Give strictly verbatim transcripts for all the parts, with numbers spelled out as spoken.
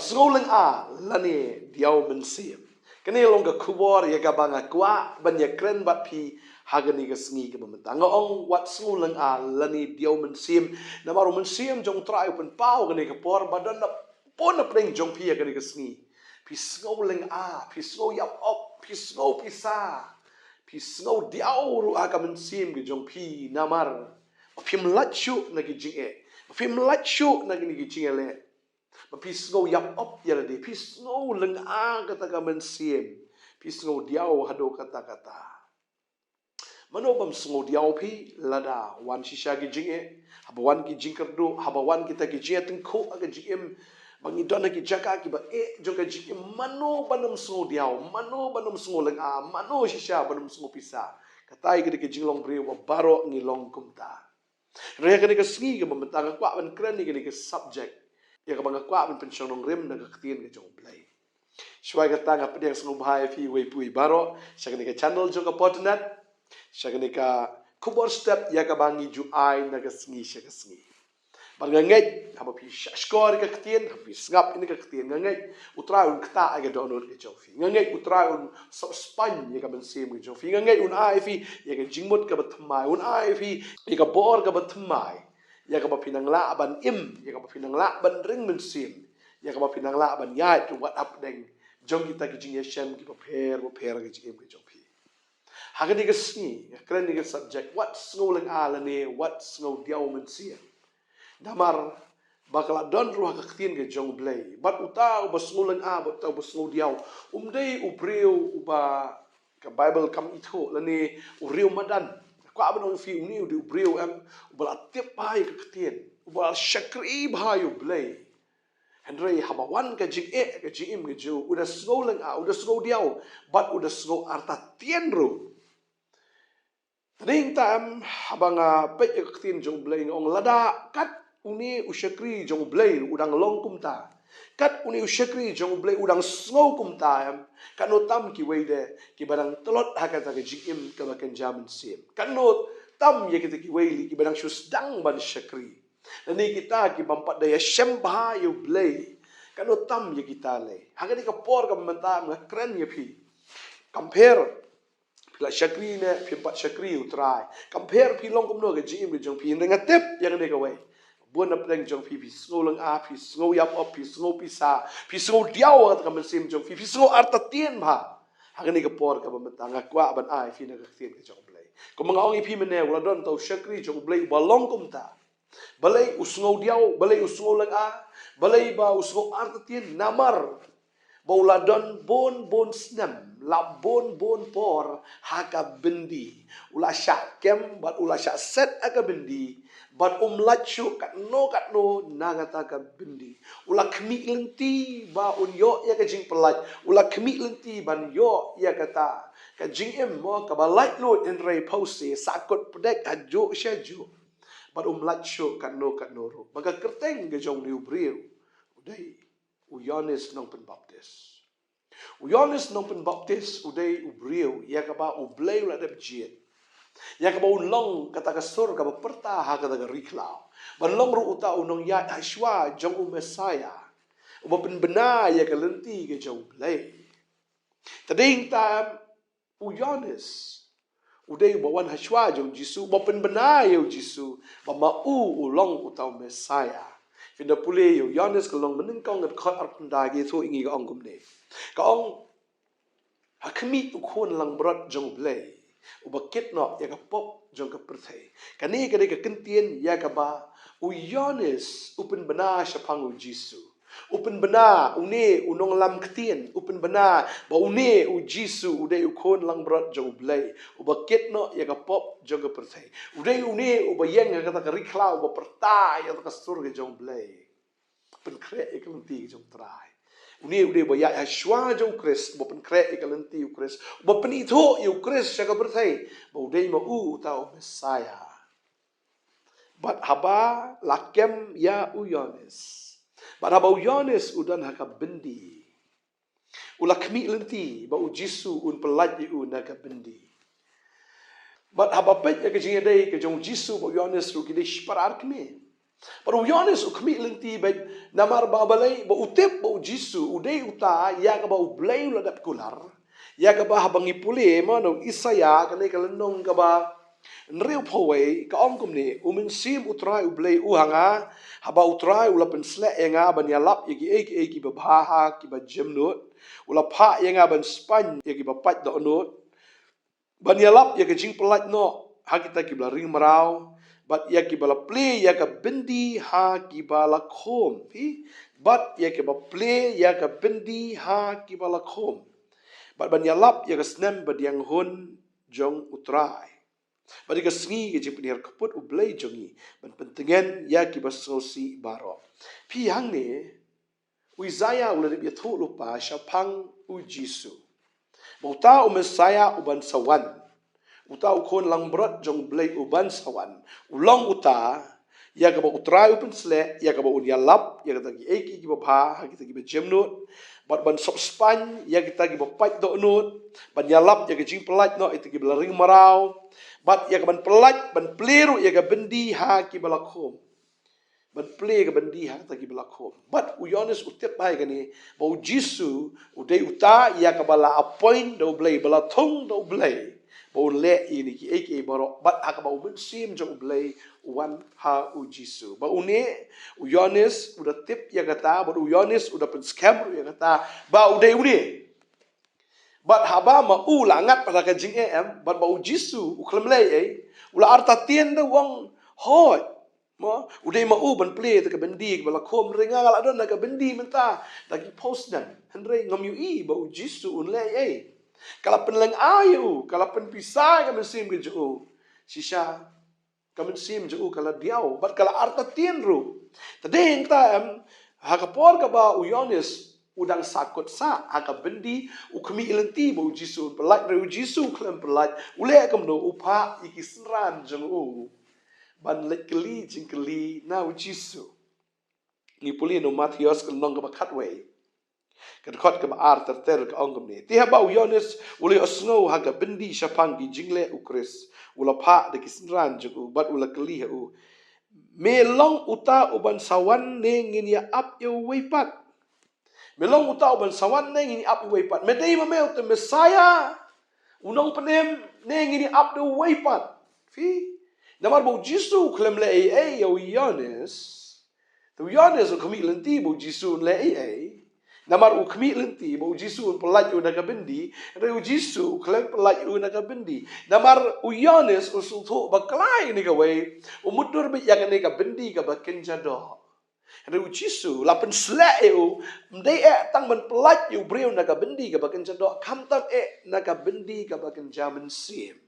Sngewlynga lane diaw mynsiem. Kane long ka khubor ïa kaba nga kwah ban ïakren bad phi ha kane ka sngi kaba mynta. Nga ong wat sngewlynga lane diaw mynsiem. Namar u mynsiem jong u Trai u pynpaw kane ka por ba don na bun na pdeng jong phi ha kane ka sngi. Phi sngewlynga, phi sngew ïap op, phi sngew pisa. Phi sngew diaw ruh ha ka mynsiem ka jong phi namar ba phim lait shuh na ki jingeh, ba phim lait shuh na kine ki jingeh leh. Ba phi sngew ïap op ïa lade, phi sngew lynga kata ka mynsiem, phi sngew diaw haduh katta katta. Mano bym sngew diaw phi lada wan shisha ki jingeh, haba wan ki jingkyrduh, haba wan kita ki jingeh tyngkhuh ha ka jingim, ba ngi don ha ki jaka kiba eh jong ka jingim, mano ban ym sngew diaw, mano ban ym sngew lynga, mano shisha ban ym sngew pisa. Katai ka dei ka jinglong briew ba baroh ngi long kumta. Hynrei ha kane ka sngi kaba mynta nga kwah ban kren ïa kane ka subject ïa kaba nga kwah ban pynshong nongrim na ka ktien ka jong U Blei. Shuwa kata nga pdiang sngewbha ïa phi wei pa wei baroh sha kane ka channel jong ka Podnet, sha kane ka khubor step ïa kaba ngi ju ai na ka sngi sha ka sngi. Bad nga ngeit haba phi shahshkor ïa ka ktien, haba phi sngap ïa ka ktien, nga ngeit U Trai un ktah ïa ka dohnud ka jong phi. Nga ngeit U Trai un sop spaiñ ïa ka mynsiem ka jong phi. Nga ngeit un ai phi ïa ka jingmut kaba thymmai, un ai phi ïa ka bor kaba thymmai, ïa kaba phi nang lah ban im, ïa kaba phi nang lah ban ring mynsiem, ïa kaba phi nang lah ban ïaid wat hapdeng jong kita ki jingïashem kiba pher ba pher ha ka jingim ka jong phi. Ha kane ka sngi nga kren ïa ka subject wat sngewlynga lane wat sngew diaw mynsiem. Namar ba ka la don ruh ha ka ktien ka jong U Blei. Bad uta uba sngewlynga, bad uta uba sngew diaw, um dei u briew uba ka Baibl kam ithuh lane u riew madan. Kwah ban ong ïa phi une u dei u briew em uba la tip bha ïa ka ktien, uba la shakri bha ïa U Blei. Hynrei haba wan ka jingeh ka jingim ka jong u, u da sngewlynga, u da sngew diaw, bad u da sngew artatien ruh. Tadei ta em, haba nga peit ïa ka ktien jong U Blei nga ong lada kat une u shakri jong U Blei u dang long kumta, kat une u shakri jong U Blei u dang sngew kumta em, katno tam kiwei de kiba dang tlot ha kata ka jingim kaba kynja mynsiem. Katno tam ïa kita kiwei kiba dang shu sdang ban shakri. Lane kita ki bym pat da ïashem bha ïa U Blei. Katno tam ïa kita lei. Ha kane ka por kaba mynta nga kren ïa phi. Kam pher phi la shakri ne phim pat shakri U Trai. Kam pher phi long kumno ka jingim ka jong phi. Hynrei nga tip ïa kane kawei. Bun na pdeng jong phi, phi sngew lynga, phi sngew ïap op, phi sngew pisa, phi sngew diaw ha ka mynsiem jong phi, phi sngew artatien bha. Ha kane ka por kaba mynta nga kwah ban ai phi na ka ktien ka jong U Blei. Kumba nga ong ïa phi mynne, u la don uta u shakri jong U Blei uba long kumta. Balei u sngew diaw, balei u sngew lynga, balei ba u sngew artatien, namar ba u la don bun bun snem, la bun bun por ha ka byndi. U la shah kem bad u la shah set ha ka byndi, bad um lait shuh katno katno na kata ka byndi. U la khmih lynti ba un ïoh ïa ka jingpyllait, u la khmih lynti ban ïoh ïa kata ka jingim mo kaba laitluid, hynrei phewse sahkut pdek hajuh shajuh. Bad um lait shuh katno katno ruh. Ba ka kyrteng ka jong une u briew u dei u Ïoannis Nongpynbaptis. U Ïoannis Nongpynbaptis u dei u briew ïa kaba U Blei u la dep jied, ïa kaba u long kata ka sur kaba pyrta ha kata ka ri khlaw ban long ruh uta u nongïaid ha shuwa jong u Messaïah, uba pynbna ïa ka lynti ka jong U Blei. Tadei ta em, u Ïoannis u dei uba wan ha shuwa jong u Jisu, uba pynbna ïa u Jisu ba ma u u long uta u Messaïah. Phin da pule ïa u Ïoannis ka lynnong banyngkong, ka dkhot arphew khyndai, ka ïathuh ïa ngi, ka ong kumne. Ka ong, ha khmih u Khun langbrot jong U Blei uba kit noh ïa ka pop jong ka pyrthei. Kane ka dei ka kyntien ïa kaba u Ïoannis u pynbna shaphang u Jisu. U pynbna une u nonglam ktien, u pynbna ba une u Jisu u dei u Khun langbrot jong U Blei uba kit noh ïa ka pop jong ka pyrthei. U dei une uba ïeng ha kata ka ri khlaw uba pyrta ïa kata ka sur ka jong U Blei. Pynkhreh ïa ka lynti ka jong U Trai. Une u dei uba ïaid ha shuwa jong u Khrist, uba pynkhreh ïa ka lynti u Khrist, uba pynithuh ïa u Khrist sha ka pyrthei ba u dei ma u uta u Messaïah. Bad haba la kem ïa u Ïoannis, bad haba u Ïoannis u don ha ka byndi, u la khmih lynti ba u Jisu un pyllait ïa u na ka byndi. Bad haba peit ïa ka jingïadei ka jong u Jisu bad u Ïoannis ruh ki dei shipara ar kmie. Bad u Ïoannis u khmih lynti bad namar ba balei, ba u tip ba u Jisu u dei uta ïa kaba U Blei u la dep kular. Ïa kaba haba ngi pule ma na u Isaïah kane ka lynnong kaba hynriewphew wei ka ong kumne, U Mynsiem U Trai U Blei u ha nga, haba U Trai u la pynsleh ïa nga ban ïalap ïa kiei kiei kiba bha ha kiba jemnud, u la phah ïa nga ban spaiñ ïa kiba pait dohnud, ban ïalap ïa ka jingpyllait noh ha kita kiba la ring mraw, bad ïa kiba la plie ïa ka byndi ha kiba la khum. Phi, bad ïa kiba plie ïa ka byndi ha kiba la khum, bad ban ïalap ïa ka snem ba diang hun jong U Trai, bad ïa ka sngi ka jingpynhiar kput U Blei jong ngi, ban pyntngen ïa kiba sngewsih baroh. Phi, hangne u Isaïah u la dep ïathuh lypa shaphang u Jisu, ba uta u Messiah uban sa wan, uta u khun langbrot jong U Blei uban sa wan, u long uta ïa kaba U Trai u pynsleh, ïa kaba un ïalap ïa kita kiei kiei kiba bha ha kita kiba jemnud, bad ban sop spaiñ ïa kita kiba pait dohnud, ban ïalap ïa ka jingpyllait noh ïa kita kiba la ring mraw, bad ïa ka ban pyllait, ban plie ruh ïa ka byndi ha kiba la khum. Ban plie ka byndi ha kita kiba la khum. Bad u Ïoannis u tip bha ïa kane, ba u Jisu u dei uta ïa kaba la appoint da U Blei, ba la thung da U Blei, ba un leh ïa kine kiei kiei baroh, bad ha kaba U Mynsiem jong U Blei u wan ha u Jisu. Ba une u Ïoannis u da tip ïa kata, bad u Ïoannis u da pynskhem ruh ïa kata, ba u dei une. Bad haba ma u la ngat pat ha ka jingeh em, bad ba u Jisu u khlem leh ei, u la artatien da u ong, hooid, ma u dei ma u ban plie ïa ka byndi kaba la khum, hynrei nga nga la don ha ka byndi mynta da ki phew snem, hynrei ngam ïohi ba u Jisu un leh ei. Ka la pynlyngngoh ïa u, ka la pynpisa ïa ka mynsiem ka jong u. Shisha ka mynsiem jong u ka la diaw, bad ka la artatien ruh. Te dei hangta em, ha ka por kaba u Ïoannis u dang sahkut sah ha ka byndi, u khmih lynti ba u Jisu un pyllait, hynrei u Jisu u khlem pyllait, u leh kumno? U phah ïa ki synran jong u ban leit kylli jingkylli na u Jisu. Ngi pule na u Mathaios ka lynnong kaba khatwei, ka dkhot kaba ar ter ter ka ong kumne: Te haba u Ïoannis u la ïohsngew ha ka byndi shaphang ki jingleh u Khrist, u la phah da ki synran jong u bad u la kylli ha u, me long uta uban sa wan ne ngin ïa ap ïa uwei pat? Me long uta uban sa wan ne ngin ïa ap ïa uwei pat? Me dei ma me uta u Messiah, u nongpynim, ne ngin ïa ap da uwei pat? Phi, namar ba u Jisu u khlem leh ei ei ïa u Ïoannis. Te u Ïoannis u khmih lynti ba u Jisu un leh ei ei. Namar u khmih lynti ba u Jisu un pyllait ïa u na ka byndi, hynrei u Jisu u khlem pyllait ïa u na ka byndi. Namar u Ïoannis u sngewthuh bakla ïa kane kawei, u mutdur beit ïa kane ka byndi kaba kynja doh. Hynrei u Jisu la pynsleh ïa u, ym dei eh tang ban pyllait ïa u briew na ka byndi kaba kynja doh, khamtam eh na ka byndi kaba kynja mynsiem.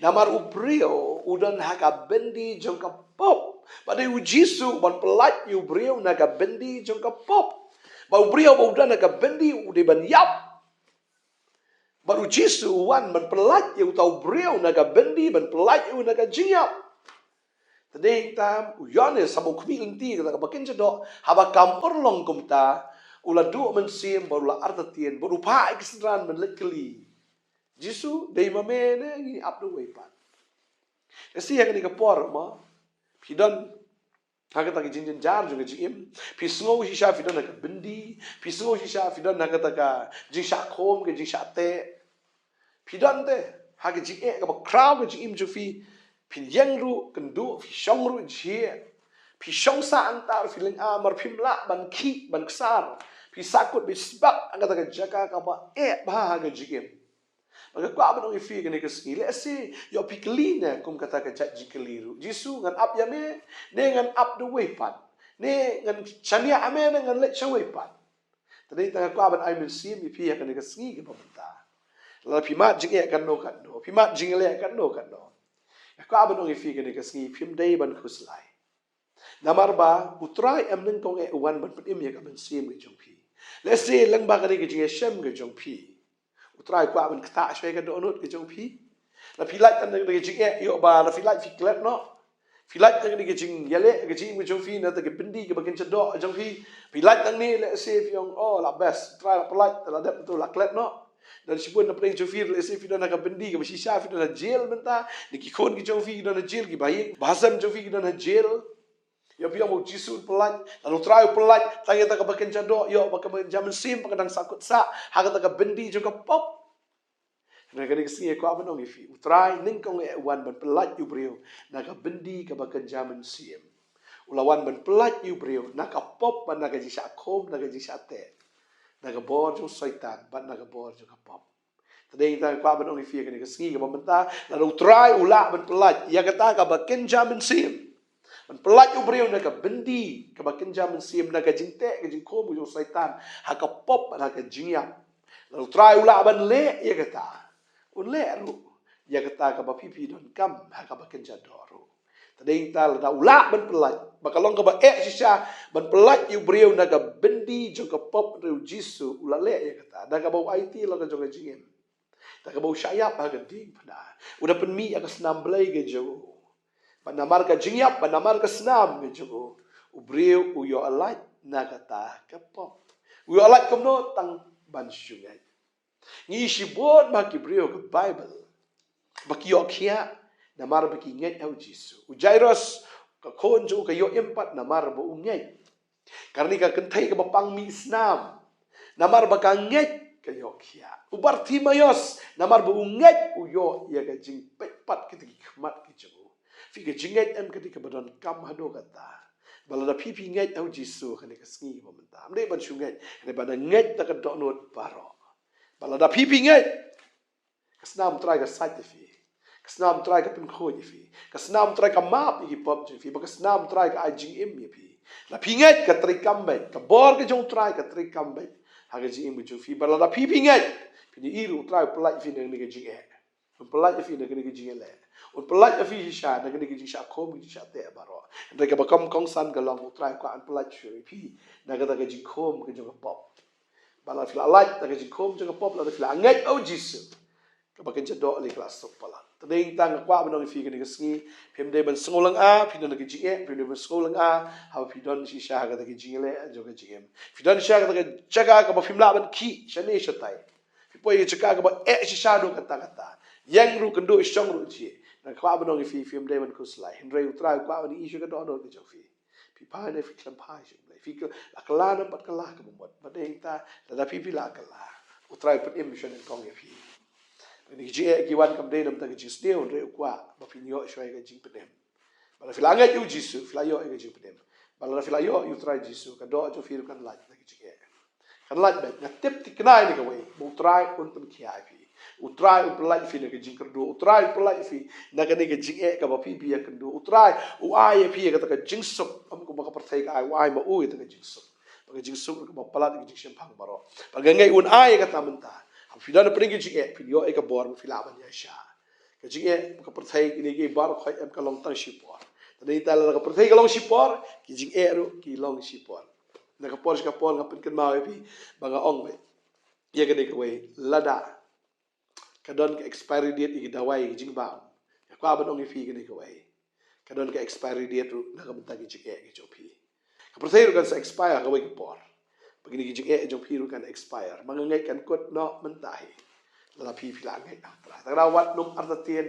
Namar u briew u don ha ka byndi jong ka pop, bad dei u Jisu uban pyllait ïa u briew na ka byndi jong ka pop. Bad u briew ba u don ha ka byndi u dei ban ïap. Bad u Jisu u wan ban pyllait ïa uta u briew na ka byndi, ban pyllait ïa u na ka jingïap. Te dei hangta em, u Ïoannis haba u khmih lynti kata kaba kynja doh, haba kam urlong kumta, u la duh mynsiem bad u la artatien, bad u phah ïa ki synran ban leit kylli: Jisu, dei ma me ne ngin ïa ap da uwei pat? Lehse ha kane ka por ma phi don ha kata ka jingjynjar jong ka jingim, phi sngew shisha phi don ha ka byndi, phi sngew shisha phi don ha kata ka jingshah khum, ka jingshah teh. Phi don te ha ka jingeh kaba khraw ka jingim jong phi. Phi ïeng ruh kynduh, phi shong ruh jhieh. Phi shong sah hangta ruh phi lyngngoh, mar phim lah ban khih ban ksar. Phi sahkut beit sbak ha kata ka jaka kaba eh bha ha ka jingim. Bad nga kwah ban ong ïa phi kane ka sngi, lehse ïoh phi kylli ne kum kata ka jait jingkylli ruh: Jisu, ngan ap ïa me ne ngan ap da uwei pat? Ne ngan shaniah ha me ne ngan leit sha uwei pat? Te dei tang nga kwah ban ai mynsiem ïa phi ha kane ka sngi kaba mynta. Lada phi mad jingeh katno katno, phi mad jingleh katno katno, nga kwah ban ong ïa phi kane ka sngi, phim dei ban khuslai. Namar ba U Trai em nyngkong eh u wan ban pynim ïa ka mynsiem ka jong phi. Lehse lyngba kane ka jingïashem ka jong phi, U Trai u kwah ban ktah shuwa ïa ka dohnud ka jong phi. Lada phi lait tang da ka jingeh, ïoh ba lada phi lait phi klet noh. Phi lait tang da ka jingïaleh ka jingim ka jong phi na kata ka byndi kaba kynja doh jong phi. Phi lait tang ne, lehse phi ong, oh, la best, U Trai la pyllait, la dep, to la klet noh. Don shibun na pdeng jong phi, lehse phi don ha ka byndi kaba shisha, phi don ha jail mynta, ne ki khun ki jong phi ki don ha jail, ki bahaïing bahasem jong phi ki don ha jail. Ïa phi ong ba u Jisu un pyllait, lada u Trai u pyllait, tang ïa kata kaba kynja doh, ïoh ba kynja mynsiem, ba ka dang sahkut sah ha kata ka byndi jong ka pop. Hynrei kane ka sngi nga kwah ban ong ïa phi, u Trai nyngkong eh u wan ban pyllait ïa u briew na ka byndi kaba kynja mynsiem. U la wan ban pyllait ïa u briew na ka pop, bad na ka jingshah khum, na ka jingshah teh, na ka bor jong u Soitan, bad na ka bor jong ka pop. Te dei tang nga kwah ban ong ïa phi kane ka sngi kaba mynta, lada u Trai u lah ban pyllait ïa kata kaba kynja mynsiem, ban pyllait ïa u briew na ka byndi kaba kynja mynsiem, na ka jingteh, ka jingkhum jong u Soitan, ha ka pop, ha ka jingïap. Lada u Trai u lah ban leh ïa kata, un leh ruh ïa kata kaba phi phi donkam ha kaba kynja doh ruh. Te dei tang lada u lah ban pyllait, ba ka long kaba eh shisha ban pyllait ïa u briew na ka byndi jong ka pop, hynrei u Jisu u la leh ïa kata da kaba u aiti la ka jong ka jingim, da kaba u shah ïap ha ka diengphna. U da pynmih ïa ka snam blei ka jong u. Bad namar ka jingïap, bad namar ka snam ka jong u, u briew u ïoh lait na kata ka pop. U ïoh lait kumno? Tang ban shu ngeit. Ngi ïohi shibun ba ki briew ha ka Baibl ba ki ïoh khiah namar ba ki ngeit ha u Jisu. U Jairus, ka khun jong u ka ïoh im pat namar ba u ngeit. Ka Rani ka kynthei kaba pang mih snam, namar ba ka ngeit ka ïoh khiah. U Bartimaios, namar ba u ngeit u ïoh ïa ka jingpeit pat kita ki khmat ki jong u. Phi, ka jingngeit em ka dei kaba donkam haduh katta. Bad lada phi phi ngeit ha u Jisu kane ka sngi ba mynta, ym dei ban shu ngeit, hynrei ban da ngeit da ka dohnud baroh. Bad lada phi phi ngeit, ka snam u Trai ka sait ïa phi. Ka snam u Trai ka pynkhuid ïa phi. Ka snam u Trai ka map ïa ki pop jong phi. Bad ka snam u Trai ka ai jingim ïa phi. Lada phi ngeit, ka treikam beit. Ka bor ka jong u Trai ka treikam beit ha ka jingim ka jong phi. Bad lada phi phi ngeit, phin ïohi ruh u Trai u pyllait ïa phi na kane ka jingeh. Un pyllait ïa phi na kane ka jingeh leh. Un pyllait ïa phi shisha na kane ka jingshah khum, ka jingshah teh baroh. Hynrei kaba kham kongsan ka long, u Trai u kwah un pyllait shuh ïa phi na kata ka jingkhum ka jong ka pop. Bad lada phi la lait na ka jingkhum jong ka pop, lada phi la ngeit ha u Jisu, kaba kynja doh lei ka la suk palat. Te dei tang nga kwah ban ong ïa phi kane ka sngi, phim dei ban sngewlynga, phi don ka jingeh, phim dei ban sngewlynga haba phi don shisha ha kata ka jingeh leh jong ka jingim. Phi don shisha ha kata ka jaka kaba phim lah ban khih shane shatai. Phi poi ha ka jaka kaba eh shisha haduh katta katta. Ïeng ruh kynduh, shong ruh jhieh. Nga kwah ban ong ïa phi, phim dei ban khuslai. Hynrei u Trai u kwah ban ïohi shuh ka dohnud ka jong phi. Phi phai ne phi khlem phai sha U Blei. Phi kylla ne pat kylla, ka bym mut. Bad dei ta, lada phi phi la kylla, u Trai u pynim shwa nyngkong ïa phi. Kine ki jingeh ki wan kam dei namar ka jingsniew, hynrei u kwah ba phin ïoh shwa ïa ka jingpynim. Bad lada phi la ngeit ïa u Jisu, phi la ïoh ïa ka jingpynim. Bad lada phi la ïoh ïa u Trai Jisu, ka doh jong phi ruh kan lait na ka jingeh. Kan lait beit. Nga tip thikna ïa kane kawei, ba u Trai un pynkhiah ïa phi. U Trai un pyllait ïa phi na ka jingkyrduh. U Trai un pyllait ïa phi na kane ka jingeh kaba phi phi ïakynduh. U Trai u ai ïa phi ïa kata ka jingsuk. Ym kumba ka pyrthei ka ai, u ai ma u ïa kata ka jingsuk. Ba ka jingsuk kaba palat ïa ka jingshemphang baroh. Bad nga ngeit un ai ïa kata mynta. Haba phi don hapdeng ka jingeh, phin ïoh ïa ka bor ba phi lah ban ïaishah. Ka jingeh ka pyrthei kine ki baroh khoit em ka long tang shipor. Te dei ta lada ka pyrthei ka long shipor, ki jingeh ruh ki long shipor. Na ka por sha ka por nga pynkynmaw ïa phi ba nga ong beit ïa kane kawei, lada ka don ka expiry date ïa ki dawai ïa ki jingbam, nga kwah ban ong ïa phi kane kawei, ka don ka expiry date ruh na ka bynta ki jingeh ki jong phi. Ka pyrthei ruh kan sa expire kawei ka por. Bad kine ki jingeh jong phi ruh kan expire. Ma nga ngeit kan kut noh mynta hi, lada phi phi la ngeit ha u Trai. Tang da wat nym artatien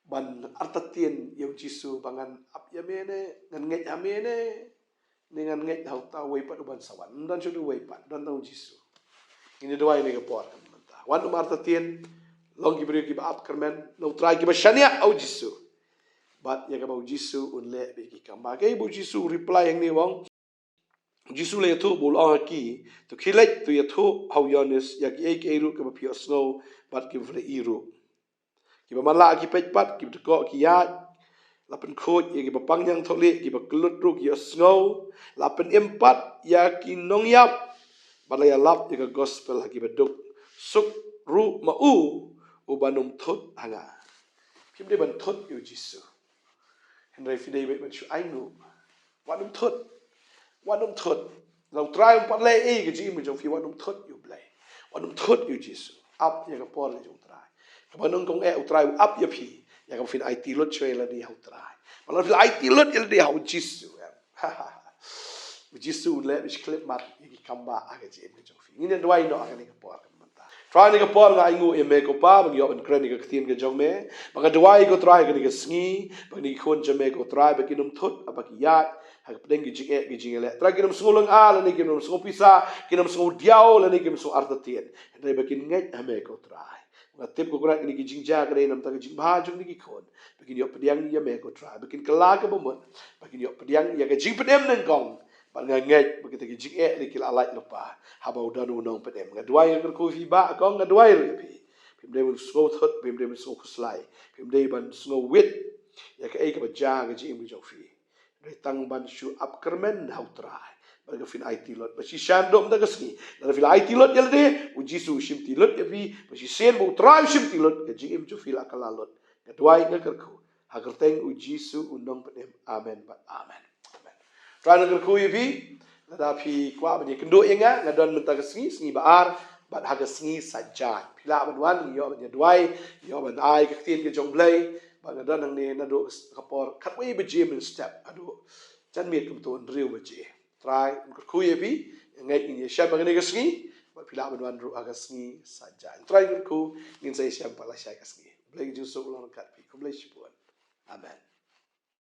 ban artatien ïa u Jisu ba ngan ap ïa me ne ngan ngeit ha me ne, ne ngan ngeit ha uta uwei pat uban sa wan. Ym don shuh uwei pat, don tang u Jisu. Ngin ïa duwai ne ka por ka mynta. Wat nym artatien, long ki briew kiba ap kyrmen na u Trai, kiba shaniah ha u Jisu. Bad ïa kaba u Jisu un leh bad ki kam ba. Kaei ba u Jisu u reply hangne, u ong, u Jisu u la ïathuh bad u la ong ha ki, to khie leit to ïathuh ha u Ïoannis ïa kiei kiei ruh kiba phi ïohsngew bad kiba phi la ïohi ruh. Kiba matlah ki peit pat, kiba dkoh ki ïaid. La pynkhuid ïa kiba pang ñiangthohlieh, kiba kyllut ruh ki ïohsngew. La pynim pat ïa ki nongïap. Bad la ïalap ïa ka gospel ha kiba duk. Suk ruh ma u uba nym thut ha nga. Phim dei ban thut ïa u Jisu, hynrei phi dei beit ban shu ainguh. Wat nym thut. Wat nym thut. Lada u Trai um pat leh ei ei ha ka jingim ka jong phi, wat nym thut ïa u Blei. Wat nym thut ïa u Jisu. Ap ïa ka por ka jong u Trai. Kaba nyngkong eh u Trai u ap ïa phi ïa kaba phin aiti lut shuwa ïa lade ha u Trai. Bad lada phi la aiti lut ïa lade ha u Jisu, em, u Jisu un leh bad shi khyllipmat ïa ki kam ba ha ka jingim ka jong phi. Ngin ïa duwai noh ha kane ka por ka mynta. Trai, ha kane ka por nga ainguh ïa me ko Pa, ba ngi ïoh ban kren ïa ka ktien ka jong me. Ba nga duwai ko Trai, ha kane ka sngi, ba kine ki khun jong me ko Trai, ba kin ym thut, ba ki ïaid ha ka pdeng ki jingeh ki jingïaleh. Trai, kin ym sngew lynga lane kin ym sngew pisa, kin ym sngew diaw lane kin ym sngew artatien. Hynrei ba kin ngeit ha me ko Trai. Nga tip ko Kynrad, kine ki jingjia ka dei namar ka jingbha jong kine ki khun. Ba kin ïoh pdiang ïa me ko Trai, ba kin kylla kaba mut, ba kin ïoh pdiang ïa ka jingpynim nyngkong. Bad nga ngeit ba kita ki jingeh ki la lait lypa haba u don u nongpynim. Nga duwai, nga kyrkhu ïa phi Bah, kong, nga duwai ruh ïa phi. Phim dei ban sngew thut, phim dei ban sngew khuslai, phim dei ban sngew wit ïa kaei kaba jia ha ka jingim ka jong phi. Hynrei tang ban shu ap kyrmen ha u Trai. Bad ka phin aiti lut, ba shisien, dum da ka sngi, lada phi la aiti lut ïa lade, u Jisu u shim ti lut ïa phi, ba shisien ba u Trai u shim ti lut, ka jingim jong phi la kylla lut. Nga duwai, nga kyrkhu ha ka kyrteng u Jisu u nongpynim. Amen bad amen. Amen. Trai, nga kyrkhu ïa phi, lada phi kwah ban ïakynduh ïa nga, nga don mynta ka sngi, sngi ba ar, bad ha ka sngi Saitjaiñ. Phi lah ban wan, ngi ïoh ban ïaduwai, ngi ïoh ban ai ka ktien ka jong U Blei. Bad nga don hangne naduh ka por khatwei baje mynstep haduh janmiet kumto hynriew baje. Trai, nga kyrkhu ïa phi, nga ngeit ngin ïashem ha kane ka sngi, bad phi lah ban wan ruh ha ka sngi Saitjaiñ. Trai, nga kyrkhu, ngin sa ïashem pat lashai ka sngi. U Blei ka jingsuk long ryngkat phi. Khublei shibun. Amen.